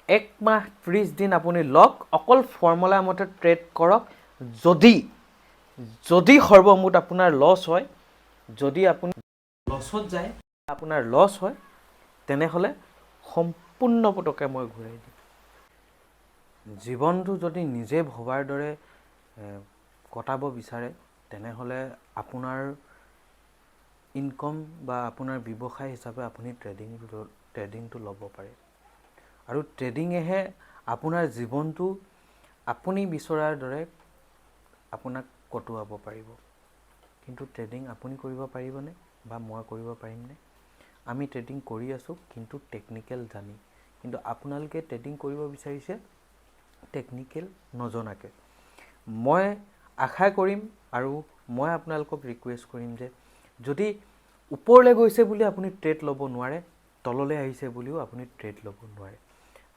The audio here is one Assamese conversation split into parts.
এক মাহ 30 দিন আপুনি লওক, অকল ফৰ্মুলা মতে ট্ৰেড কৰক। যদি যদি সৰ্বমুঠ আপোনাৰ লছ হয়, যদি আপুনি লছত যায়, আপোনাৰ লছ হয়, তেনেহ'লে সম্পূৰ্ণ পটকে মই ঘূৰাই দিম। জীৱনটো যদি নিজে ভবাৰ দৰে কটাব বিচাৰে, তেনেহ'লে আপোনাৰ ইনকম বা আপোনাৰ ব্যৱসায় হিচাপে আপুনি ট্ৰেডিংটো ল'ব পাৰে আৰু ট্ৰেডিঙেহে আপোনাৰ জীৱনটো আপুনি বিচৰাৰ দৰে আপোনাক কটোৱাব পাৰিব। কিন্তু ট্ৰেডিং আপুনি কৰিব পাৰিবনে বা মই কৰিব পাৰিমনে? আমি ট্ৰেডিং কৰি আছোঁ, কিন্তু টেকনিকেল জানি। কিন্তু আপোনালোকে ট্ৰেডিং কৰিব বিচাৰিছে টেকনিকেল নজনাকৈ। মই আশা কৰিম আৰু মই আপোনালোকক ৰিকুৱেষ্ট কৰিম যে যদি ওপৰলৈ গৈছে বুলি আপুনি ট্ৰেড ল'ব নোৱাৰে, তললৈ আহিছে বুলিও আপুনি ট্ৰেড ল'ব নোৱাৰে।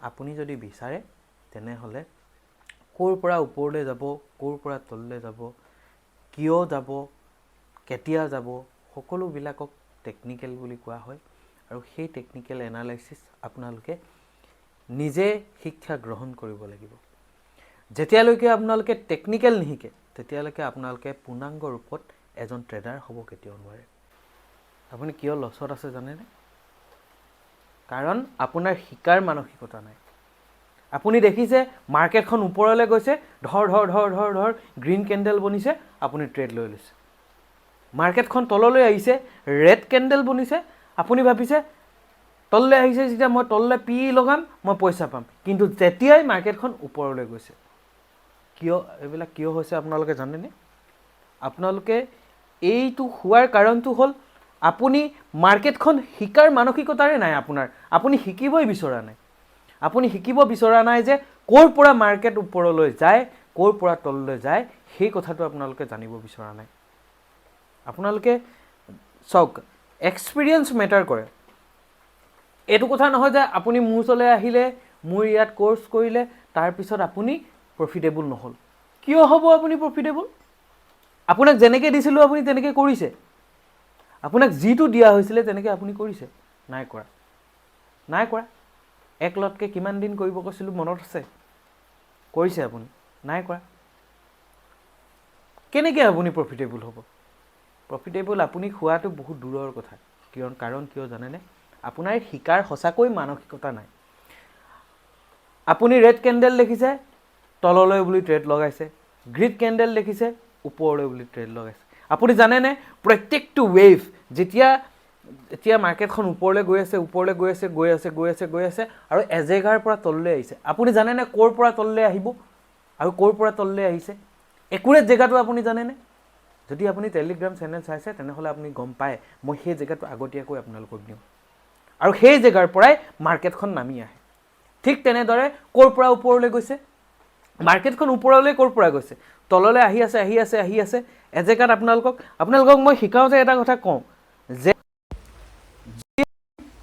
আপুনি যদি বিচাৰে, তেনেহ'লে ক'ৰ পৰা ওপৰলৈ যাব, ক'ৰ পৰা তললৈ যাব, কিয় যাব, কেতিয়া যাব, সকলোবিলাকক টেকনিকেল বুলি কোৱা হয়। আৰু সেই টেকনিকেল এনালাইচিছ আপোনালোকে নিজে শিক্ষা গ্ৰহণ কৰিব লাগিব। যেতিয়ালৈকে আপোনালোকে টেকনিকেল নিশিকে, তেতিয়ালৈকে আপোনালোকে পূৰ্ণাংগ ৰূপত এজন ট্ৰেডাৰ হ'ব কেতিয়াও নোৱাৰে। আপুনি কিয় লছত আছে জানেনে? কাৰণ আপোনাৰ শিকাৰ মানসিকতা নাই। আপুনি দেখিছে মাৰ্কেটখন ওপৰলৈ গৈছে, ধৰ ধৰ ধৰ ধৰ ধৰ গ্ৰীণ কেণ্ডেল বনিছে, আপুনি ট্ৰেড লৈ লৈছে। মাৰ্কেটখন তললৈ আহিছে, ৰেড কেণ্ডেল বনিছে, আপুনি ভাবিছে তললৈ আহিছে যেতিয়া মই তললৈ পি লগাম, মই পইচা পাম। কিন্তু যেতিয়াই মাৰ্কেটখন ওপৰলৈ গৈছে, কিয় এইবিলাক কিয় হৈছে আপোনালোকে জানেনে? আপোনালোকে এইটো হোৱাৰ কাৰণটো হ'ল আপুনি মাৰ্কেটখন শিকাৰ মানসিকতাৰে নাই আপোনাৰ। আপুনি শিকিবই বিচৰা নাই। আপুনি শিকিব বিচৰা নাই যে ক'ৰ পৰা মাৰ্কেট ওপৰলৈ যায়, ক'ৰ পৰা তললৈ যায়, সেই কথাটো আপোনালোকে জানিব বিচৰা নাই। আপোনালোকে চাওক, এক্সপিৰিয়েঞ্চ মেটাৰ কৰে। এইটো কথা নহয় যে আপুনি মোৰ ওচৰলৈ আহিলে, মোৰ ইয়াত ক'ৰ্চ কৰিলে, তাৰপিছত আপুনি প্ৰফিটেবল নহ'ল। কিয় হ'ব আপুনি প্ৰফিটেবল? আপোনাক যেনেকৈ দিছিলোঁ, আপুনি তেনেকৈ কৰিছে? আপোনাক যিটো দিয়া হৈছিলে, তেনেকৈ আপুনি কৰিছে? নাই কৰা, নাই কৰা। এক লটকৈ কিমান দিন কৰিব কৈছিলোঁ, মনত আছে? কৰিছে আপুনি? নাই কৰা। কেনেকৈ আপুনি প্ৰফিটেবল হ'ব? প্ৰফিটেবল আপুনি হোৱাটো বহুত দূৰৰ কথা। কিয়? কাৰণ কিয় জানেনে? আপোনাৰ শিকাৰ সঁচাকৈ মানসিকতা নাই। আপুনি ৰেড কেণ্ডেল দেখিছে, তললৈ বুলি ট্ৰেড লগাইছে। গ্ৰীণ কেণ্ডেল দেখিছে, ওপৰলৈ বুলি ট্ৰেড লগাইছে। আপুনি জানেনে, প্ৰত্যেকটো ৱেভ যেতিয়া এতিয়া মাৰ্কেটখন ওপৰলৈ গৈ আছে, ওপৰলৈ গৈ আছে, গৈ আছে, গৈ আছে, গৈ আছে আৰু এজেগাৰ পৰা তললৈ আহিছে, আপুনি জানেনে ক'ৰ পৰা তললৈ আহিব আৰু ক'ৰ পৰা তললৈ আহিছে? একুৰেট জেগাটো আপুনি জানেনে? যদি আপুনি টেলিগ্ৰাম চেনেল চাইছে, তেনেহ'লে আপুনি গম পায়, মই সেই জেগাটো আগতীয়াকৈ আপোনালোকক দিওঁ আৰু সেই জেগাৰ পৰাই মাৰ্কেটখন নামি আহে। ঠিক তেনেদৰে ক'ৰ পৰা ওপৰলৈ গৈছে মাৰ্কেটখন, ওপৰলৈ ক'ৰ পৰা গৈছে, তললৈ আহি আছে, আহি আছে, আহি আছে, এজেগাত আপোনালোকক মই শিকাওঁতে এটা কথা কওঁ যে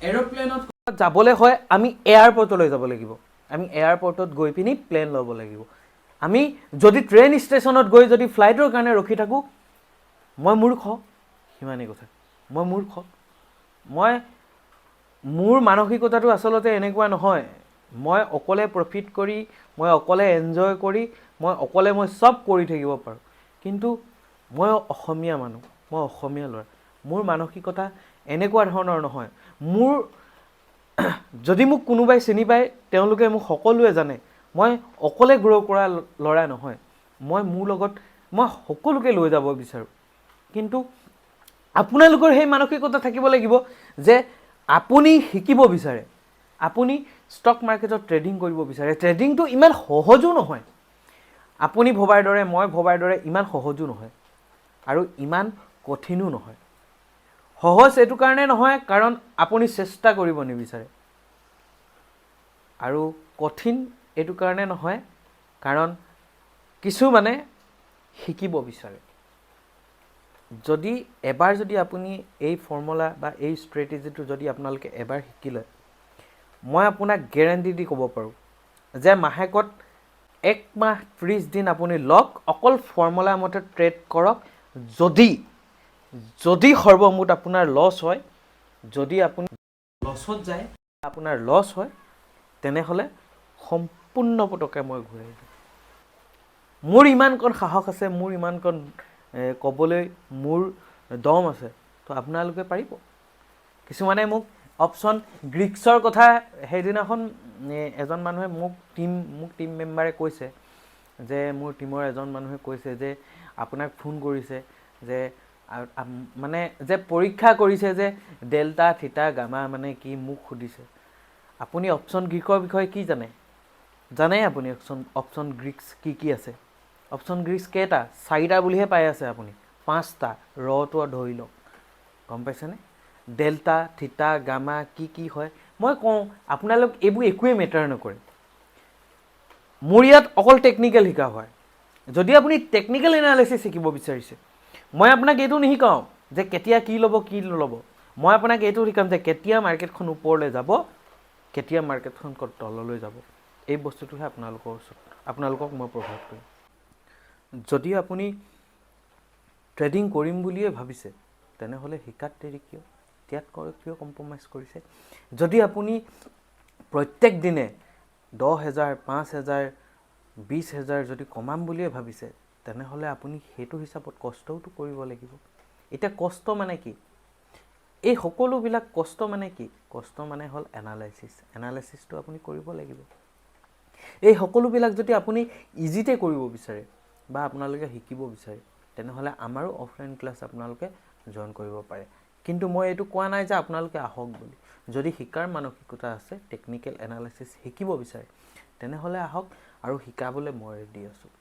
এৰ'প্লেনত যাবলৈ হয়, আমি এয়াৰপৰ্টলৈ যাব লাগিব। আমি এয়াৰপৰ্টত গৈ পিনি প্লেন ল'ব লাগিব। আমি যদি ট্ৰেইন ষ্টেচনত গৈ যদি ফ্লাইটৰ কাৰণে ৰখি থাকোঁ, মই মূৰ্খ, সিমানেই কথা। মই মূৰ্খ। মোৰ মানসিকতাটো আচলতে এনেকুৱা নহয়। মই অকলে প্ৰফিট কৰি, মই অকলে এনজয় কৰি, মই অকলে মই চব কৰি থাকিব পাৰোঁ। কিন্তু মই অসমীয়া মানুহ, মই অসমীয়া ল'ৰা, মোৰ মানসিকতা এনেকুৱা ধৰণৰ নহয়। যদি মোক কোনোবাই চিনি পায়, তেওঁলোকে মোক সকলোৱে জানে, মই অকলে গ্ৰ' কৰা ল'ৰা নহয়। মই মোৰ লগত মই সকলোকে লৈ যাব বিচাৰোঁ। কিন্তু আপোনালোকৰ সেই মানসিকতা থাকিব লাগিব যে আপুনি শিকিব বিচাৰে, আপুনি ষ্টক মাৰ্কেটত ট্ৰেডিং কৰিব বিচাৰে। ট্ৰেডিংটো ইমান সহজো নহয়। আপুনি ভবাৰ দৰে, মই ভবাৰ দৰে ইমান সহজো নহয় আৰু ইমান কঠিনো নহয়। সহজ এইটো কাৰণে নহয়, কাৰণ আপুনি চেষ্টা কৰিব নিবিচাৰে। আৰু কঠিন এইটো কাৰণে নহয়, কাৰণ কিছুমানে শিকিব বিচাৰে। যদি এবাৰ যদি আপুনি এই ফৰ্মুলা বা এই ষ্ট্ৰেটেজিটো যদি আপোনালোকে এবাৰ শিকি লয়, মই আপোনাক গেৰেণ্টি দি ক'ব পাৰোঁ যে মাহেকত এক মাহ 30 দিন আপুনি লওক, অকল ফৰ্মুলা মতে ট্ৰেড কৰক। যদি যদি সৰ্বমুঠ আপোনাৰ লছ হয়, যদি আপুনি লছত যায়, আপোনাৰ লছ হয়, তেনেহ'লে সম্পূৰ্ণ পটকা মই ঘূৰাই দিম। মোৰ ইমানকণ সাহস আছে, মোৰ ইমানকণ ক'বলৈ মোৰ দম আছে, তো আপোনালোকে পাৰিব। কিছুমানে মোক অপশ্যন গ্ৰীক্সৰ কথা সেইদিনাখন এজন মানুহে মোক টীম মেম্বাৰে কৈছে যে, মোৰ টীমৰ এজন মানুহে কৈছে যে আপোনাক ফোন কৰিছে যে মানে যে পৰীক্ষা কৰিছে যে ডেল্টা, থিতা, গামা মানে কি, মোক সুধিছে, আপুনি অপশ্যন গ্ৰীকৰ বিষয়ে কি জানে? জানে আপুনি অপশ্যন গ্ৰীক্স কি কি আছে? অপশ্যন গ্ৰীক্স কেইটা? চাৰিটা বুলিহে পাই আছে আপুনি, পাঁচটা, ৰটো ধৰি লওক, গম পাইছেনে? ডেল্টা, থিতা, গামা কি কি হয়, মই কওঁ আপোনালোক এইবোৰ একোৱেই মেটাৰ নকৰে। মোৰ ইয়াত অকল টেকনিকেল শিকা হয়। যদি আপুনি টেকনিকেল এনালাইচিছ শিকিব বিচাৰিছে, মই আপোনাক এইটো নিশিকাওঁ যে কেতিয়া কি ল'ব, কি নল'ব। মই আপোনাক এইটো শিকাম যে কেতিয়া মাৰ্কেটখন ওপৰলৈ যাব, কেতিয়া মাৰ্কেটখন তললৈ যাব। এই বস্তুটোহে আপোনালোকৰ ওচৰত আপোনালোকক মই প্ৰভাইড কৰিম। যদি আপুনি ট্ৰেডিং কৰিম বুলিয়ে ভাবিছে, তেনেহ'লে শিকাত দেৰি কিয়? ইয়াত কিয় কম্প্ৰমাইজ কৰিছে? যদি আপুনি প্ৰত্যেক দিনে 10,000, 5,000, 20,000 যদি কমাম বুলিয়ে ভাবিছে, তেনেহ'লে আপুনি সেইটো হিচাপত কষ্টওতো কৰিব লাগিব। এতিয়া কষ্ট মানে কি? এই সকলোবিলাক কষ্ট মানে কি? কষ্ট মানে হ'ল এনালাইচিছ। এনালাইচিছটো আপুনি কৰিব লাগিব। এই সকলোবিলাক যদি আপুনি ইজিতে কৰিব বিচাৰে বা আপোনালোকে শিকিব বিচাৰে, তেনেহ'লে আমাৰো অফলাইন ক্লাছ আপোনালোকে জইন কৰিব পাৰে। কিন্তু মই এইটো কোৱা নাই যে আপোনালোকে আহক বুলি। যদি শিকাৰ মানসিকতা আছে, টেকনিকেল এনালাইচিছ শিকিব বিচাৰে, তেনেহ'লে আহক আৰু শিকাবলৈ মই ৰেডি আছোঁ।